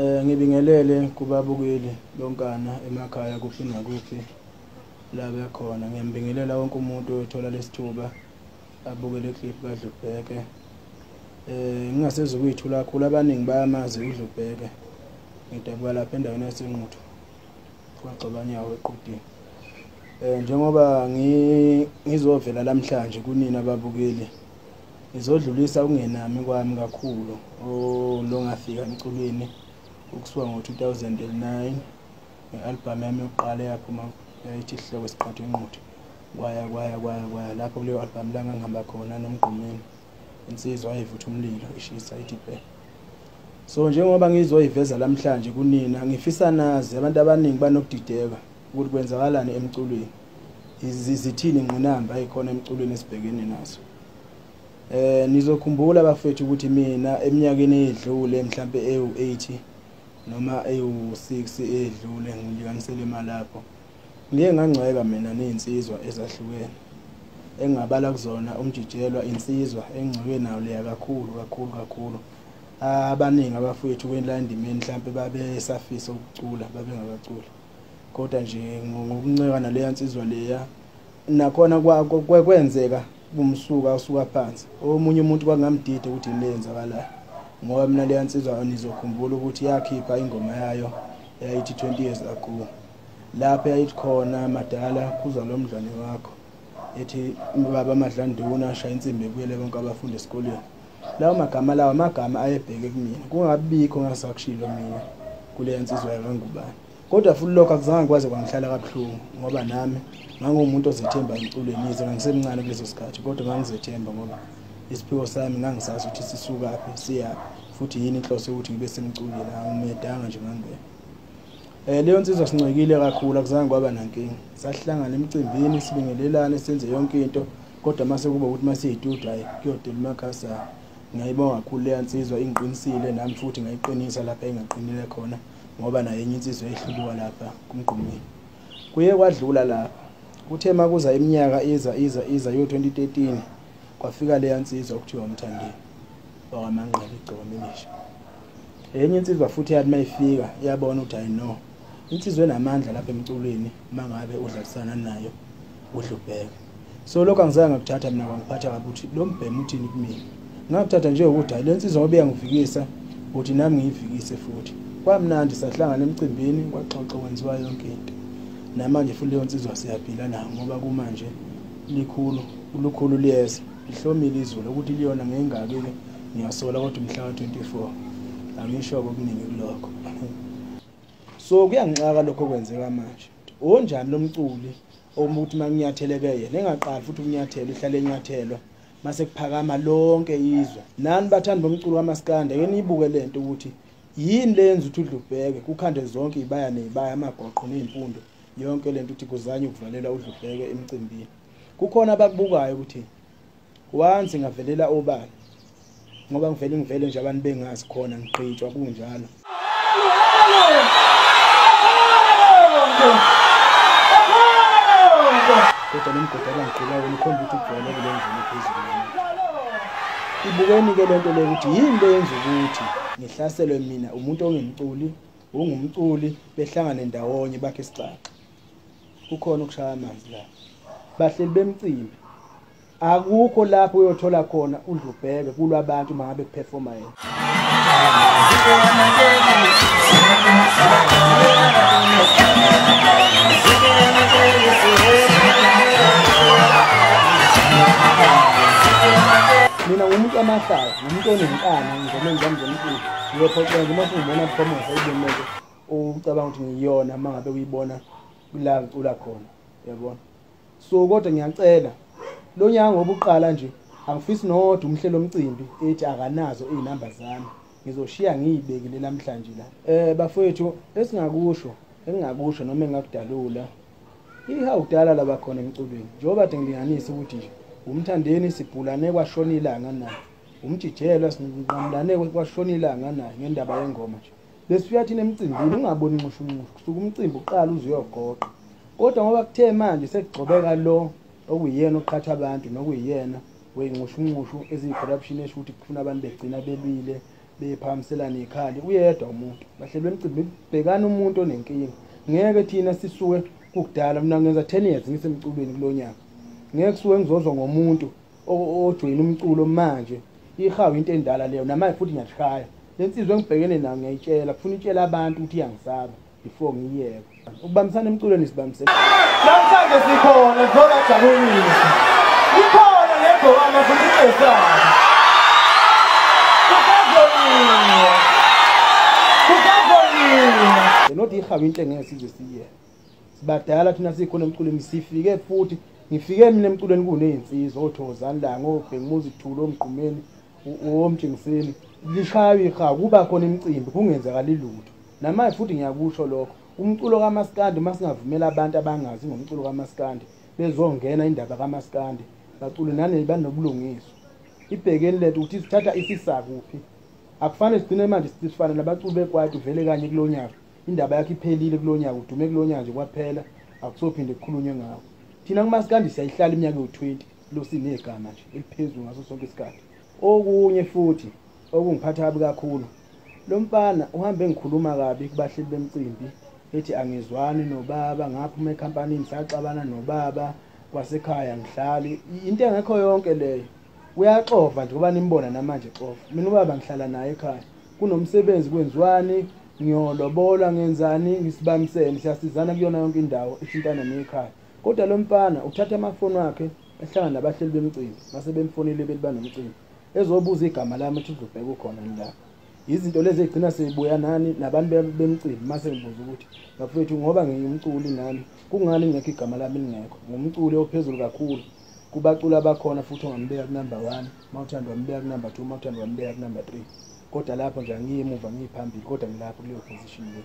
Ngibingelele kubabukeli bonkana emakhaya kuphi nakuphi la bekhona. Ngiyambingelela wonke umuntu oyothola lesithuba abuke le clip kaDlubheke. Ngingasezukuyithula kakhulu, abaningi bayamazi uDlubheke. Ngidabuka lapha endaweni yaseNquthu kwaGxobanyawo eQudini. Njengoba ngizovela namhlanje kunina ababukeli, ngizodlulisa ukungenami kwami kakhulu lo ngafika emculweni ukusuka ngo-2009 nge-album yami yokuqala eyaphuma yayithi Isihloko Siqhatha Inquthu. Kwaya kwaya kwaya kwaya lapho kuleyo album la ngangihamba khona noMgqumeni, insizwa ayivutha umlilo ishisa ithi bhe. So njengoba ngizoyiveza namhlanje kunina, ngifisa nazi abantu abaningi banokudideka ukuthi kwenzakalani emculweni, zithini ingqinamba eyikhona emculweni esibhekene nazo. Nizokhumbula bafethu ukuthi mina eminyakeni edlule mhlambe ewu-8 noma ewu-6 edlule, ngilinganisele imali lapho, ngiye ngangcweka mina nezinsizwa ezahlukene engingabala kuzona uMjijelwa, insizwa engcweke nayo leya kakhulu kakhulu kakhulu. Abaningi abafowethu kwela endimeni mhlambe babesafisa ukucula, babengabaculi, kodwa nje ngokunceka naleya nsizwa leya nakhona kwenzeka kumsuka usuka phansi. Omunye umuntu kwangamdida ukuthi yini leyenzakalayo, ngoba mina leya nsizwa nizokhumbula ukuthi yakhipha ingoma yayo yayithi 20 years ago, lapho yayithi khona madala khuza lo mdlwane wakho, ethi baba Madlanduna shaya insimbi ebuyele bonke abafundi esikoleni. Lawo magama lawo amagama ayebheke kumina, kungabikho ngasakushilo mina kuleya nsizwa yakangubani. Kodwa futhi lokho akuzange kwaze kwangihlala kabuhlungu, ngoba nami ngangumuntu ozethemba emculweni, yize ngangisemncane kuleso sikhathi, kodwa ngangizethemba ngoba isiphiwo sami ngangisazi ukuthi sisukaphi siyaphi, futhi yini inhloso yokuthi ngibe semculweni. Angimedanga nje ngangena. Leyo nsizwa sincekile kakhulu, akuzange kwaba nankinga. Sahlangana emcimbini sibingelelane senze yonke into, kodwa mase kuba ukuthi masiyitudu hayi kuyodela umakhasa. Ngiyayibonga kakhulu leya nsizwa, ingiqinisile nami futhi ngayiqinisa lapha engaqinile khona, ngoba naye enye insizwa ehlubuka lapha kuMgqumeni. Kuye kwadlula lapha, kuthe makuza iminyaka iza iza iza yo 2013 kwafika leya nsizwa okuthiwa uMthandeni wakwaManqele igcokama elisha. Enye insizwa futhi yathi mayifika yabona ukuthi hayi no, insizwa enamandla lapha emculweni mangabe udlalisana nayo uDlubheke. So lokho angizange ngakuthatha mina, kwangiphatha kabi ukuthi lo mbhemu uthini kumina. Ngakuthatha nje ukuthi hayi le nsizwa ngoba iyangivikisa ukuthi nami ngiyivikise futhi. Kwamnandi, sahlangana emcimbini kwaxoxa kwenziwa yonke into. Namanje futhi leyo nsizwa siyaphila nayo, ngoba kumanje likhulu lukhulu liyeza, lihlomile izulu ukuthi liyona ngengaki-ke ngiyasola, kodwa umhla ka-24 angisho okuningi kulokho. So kuyangixaka lokho okwenzeka manje. Onjani lo mculi omuthi makunyatheleke yena engaqali futhi ukunyathela, ihlale enyathelwa mase kuphakama lonke izwe. Nani bathandi bomculo kaMaskandi, ake niyibuke lento ukuthi yini leyenza ukuthi uDlubheke kukhande zonke izibaya nezibaya, amagoqo nezimfundo, yonke lento ukuthi kuzanye ukuvalela uDlubheke emcimbini. Kukhona abakubukayo ukuthi once ngavelela obala, ngoba ngivele ngivele nje abantu bengazi khona ngigqitshwa kunjalo. Kodwa lo mgodi abangigqila wona ukhomba ukuthi ujwayeleke le ndlela ephezulu. Ibukeni-ke lento leyo ukuthi yini le yenza ukuthi ngihlaselwe mina umuntu ongemculi, ungumculi, behlangane ndawonye bakhe isixaxa. Kukhona ukushaya amanzi la. Bahleli bemcimbi, akukho lapho uyothola khona uDlubheke kulwa abantu mangabe kuperforma yena. Mina ngumuntu amahlaya, ngumuntu onenkani ngizomeni zami zomculo. Ngiyophoxeka nje uma ungibona performance ayiboneke ucabanga ukuthi ngiyona mangabe uyibona la ngicula khona, uyabona. So kodwa ngiyacela lo nyaka ngoba uqala nje angifisi nodwa umhlelo omcimbi ethi akanazo izinamba zami, ngizoshiya ngiyibekile namhlanje la. Bafowethu, esingakusho engingakusho noma engakudalula, ihawu kudala laba khona emculweni. Njengoba kade ngilinganisa ukuthi nje uMthandeni sibhulane kwashona ilanga naye, uMjijelwa sinqamulane kwashona ilanga naye ngendaba yengoma nje. Besifika thina emcimbini ungaboni nxushunxushu, kusuka umcimbi uqala uze uyogoqa. Kodwa ngoba kuthe manje sekugcobeka lo okuyiyena oqhatha abantu nokuyiyena wenxushunxushu eziyi-corruption, esho ukuthi kufuna abantu begcina belwile bephakamiselana ikhali. Uyedwa umuntu, bahleli bemcimbi bhekana umuntu onenkinga. Ngeke thina sisuke kukudala, mina ngenza 10 years ngisemculweni kulonyaka. Ngeke kusuke ngizozwa ngomuntu ojoyina umculo manje. Ihawu into endala leyo, namanje futhi ngiyashaya. Lensizwe engibhekene nayo ngiyayitshela, kufuna itshela abantu ukuthi iyangisaba before ngiyeke. Ukubambisana emculweni sibambisene. Namhlanje sikhona sizobajabulisa. Ikhona le ngoma futhi esana. Kusazoliwa. Kusazoliwa. Not ihawu into engeke size siye. Sibadala thina sikhona emculweni, sifike futhi ngifike mina emculweni kunezinsizwa oThokozani Langa, oBhekumuzi Thulo, oMgqumeni, oMtshengiseni. Lishaywa ihawu, kuba khona imicimbi kungenzakali lutho. Namanje futhi ngiyakusho lokho, umculo kaMaskandi masingavumela abantu abangazi ngomculo kaMaskandi bezongena indaba kaMaskandi bacule nani banobulungiswa. Ibhekeni lento ukuthi sithatha isisa kuphi. Akufanele sigcine manje sifana nabaculi bekwaito vele kanye kulonyaka. Indaba yakhe iphelile kulonyaka, udume kulonyaka nje kwaphela, akusophinde kukhulunywe ngawo. Thina kuMaskandi siyayihlala iminyaka ewu-20 lo sinegama nje eliphezulu ngaso sonke isikhathi. Okunye futhi okungiphatha kabi kakhulu, lo mfana uhambe ngikhuluma kabi kubahleli bemcimbi, ethi angizwani nobaba, ngaphuma ekhampanini saxabana nobaba kwasekhaya ngihlali. Into engekho yonke leyo. Uyaxova nje ngoba nimbona namanje exova. Mina ubaba ngihlala naye ekhaya, kunomsebenzi kwenziwani, ngiyolobola ngenzani, ngisibambisene, siyasizana kuyona yonke indawo ithintana nekhaya. Kodwa lo mfana uthatha amafoni wakhe ehlangana nabahleli bemcimbi, mase bemfonile bethi banomcimbi, ezobuza igama lami ethi uDlubheke ukhona la. Izinto lezi egcina seyibuya nani nabantu bemcimbi, mase ngibuza ukuthi bafethu ngoba ngiyumculi nami kungani ngekho igama lami lingekho? Ngumculi ophezulu kakhulu kubaculi abakhona, futhi ongambeka ku-number 1, mawuthanda wambeka ku-number 2, mawuthanda wambeka ku-number 3. Kodwa lapho nje angiyi emuva, ngiyiphambili, kodwa ngilapho kuleyo position leyo.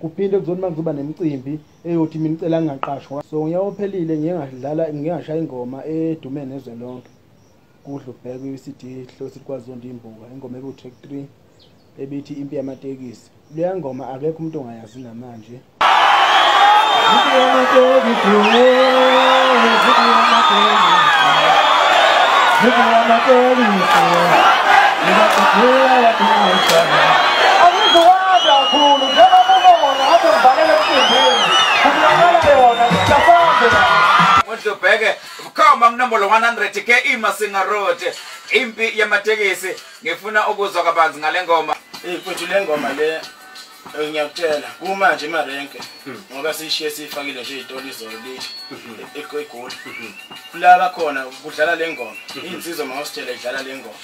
Kuphinde kuzothi uma kuzoba nemicimbi eyothi mina ngicela ngingaqashwa. So unyaka ophelile ngiye ngadlala, ngiye ngashaya ingoma edume nezwe lonke. KuDlubheke i-CD Hlosi kwaZondi Imbuka, ingoma ebu-track 3 ebithi Impi Yamatekisi. Leya ngoma akekho umuntu ongayazi namanje. Impi yamatekisi, impi yamatekisi, impi yamatekisi, angizwani kakhulu njengoba ubona ngathi ngivalele emcimbini, kubonakala yona ngiyafazi la. uDlubheke bukhoma kunombolo 100 ke iMasinga Road, Impi Yamatekisi. Ngifuna ukuzwa kabanzi ngale ngoma. Mfethu le ngoma le ngiyakutshela kumanje emarenke ngoba sishiye sifakile nje izitolo izolo lithi eGoli. Kulaba khona kudlala le ngoma, insizwa mawusitshela idlala le ngoma.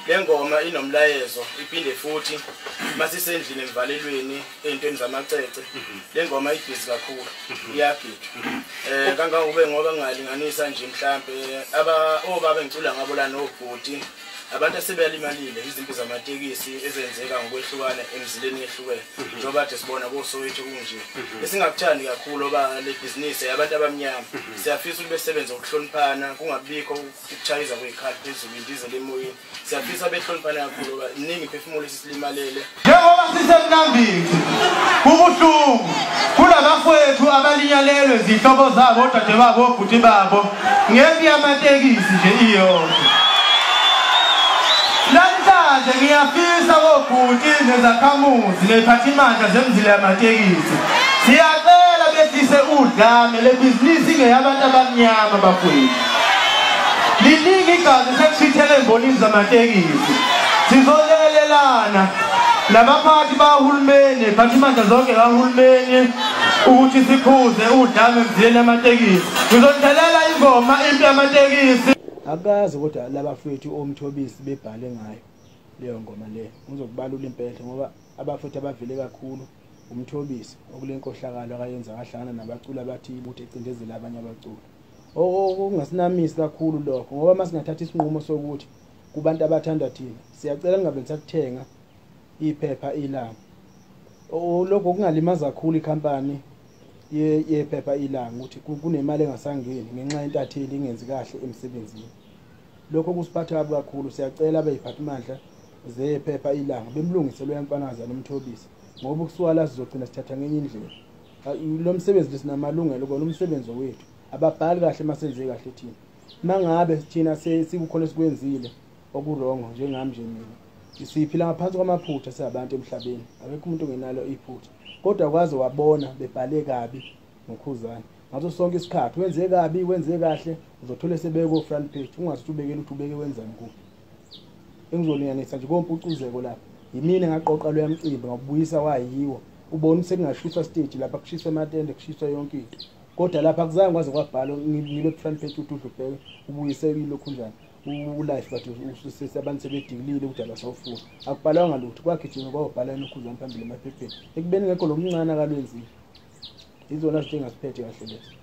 Le ngoma inomlayezo, iphinde futhi masisendlini emvalelweni ey'ntweni zamacece. Le ngoma ibhizi kakhulu, iyagidwa. Kangangokube ngoba ngingalinganisa nje mhlampe obaba engicula ngabo la nobhuti, abantu asebelimalile izimpi zamatekisi ezenzeka ngokwehlukana emzileni ehlukene. Njengoba kade sibona koSoweto kunje. Esingakuthandi kakhulu oba le bhizinisi yabantu abamnyama. Siyafisa ukuthi besebenze ngokuhloniphana, kungabikho ukuchayiza kwekhali phezulu indizela emoyeni. Siyafisa behloniphana kakhulu oba iningi imiphefumulo esisilimalele. Njengoba sisemnambithi, kubuhlungu kulabafowethu abalinyalelwe zihlobo zabo, odade babo, obhuti babo ngempi yamatekisi nje iyodwa. Namhlanje ngiyafisa kobhuti nezakhamuzi neziphathimandla zemzila yamatekisi, siyacela behlise udlame, le bhizinisi ingeyabantu abamnyama bafowethu. Liningi igazi sekushithele embonini zamatekisi. Sizolekelelana nabaphathi bahulumeni, iphathimandla zonke kahulumeni ukuthi sikhuze udlame emzileni yamatekisi. Ngizonidlalela ingoma Impi Yamatekisi. Akazi kodwa labafethu oMthobisi bebhale ngayo leyo ngoma leyo. Ngizokubalula impela ngoba abafethu abavele kakhulu uMthobisi okule nkohlakalo akayenza kahlangana nabaculi abathile ukuthi ecindezele abanye abaculi. Okungasinamisi kakhulu lokho ngoba masingathatha isinqumo sokuthi kubantu abathanda thina siyacela ningabe nisathenga iphepha Ilanga. Lokho kungalimaza kakhulu ikhampani yephepha Ilanga ukuthi kunemali engasangeni ngenxa yentatheli ingenzi kahle emsebenzini. Lokho kusiphatha kabi kakhulu. Siyacela abeyiphathimandla zephepha Ilanga bemlungise lo mfanaza noMthobisi ngoba ukusuka la sizogcina sithatha ngenye indlela. Lo msebenzi lesinamalungelo kona umsebenzi wethu. Ababhali kahle masenze kahle thina. Mangabe thina sikukhona esikwenzile okurongo njengami nje mina, siphila ngaphansi kwamaphutha singabantu emhlabeni, akekho umuntu ongenalo iphutha. Kodwa kwaze wabona bebhale kabi ngoKhuzani ngaso sonke isikhathi, wenze kabi wenze kahle, uzothola sebeko front page, ungazi ukuthi ubekele ukuthi ubeke wenzani kuphi. Engizolinganisa nje kompucuzeko lapha, yimina engaqoqa loya mcimbi ngakubuyisa wayiwo. Ubona ukuthi sekungashiswa stage lapha, kushiswa amatende, kushiswa yonke into, kodwa lapha akuzange kwaze kwabhalwa ngibe ku front page ukuthi udlubheke ubuyise ilokhu njani ulife, but abantu sebedikilile ukuthi abasawufuni. Akubhalwanga lutho, kwagijima kwawubhala enoKhuzani phambili emaphepheni, ekubeni ngekho lo mncane akalwenzile. Izona zinto engasiphethe kahle lezi.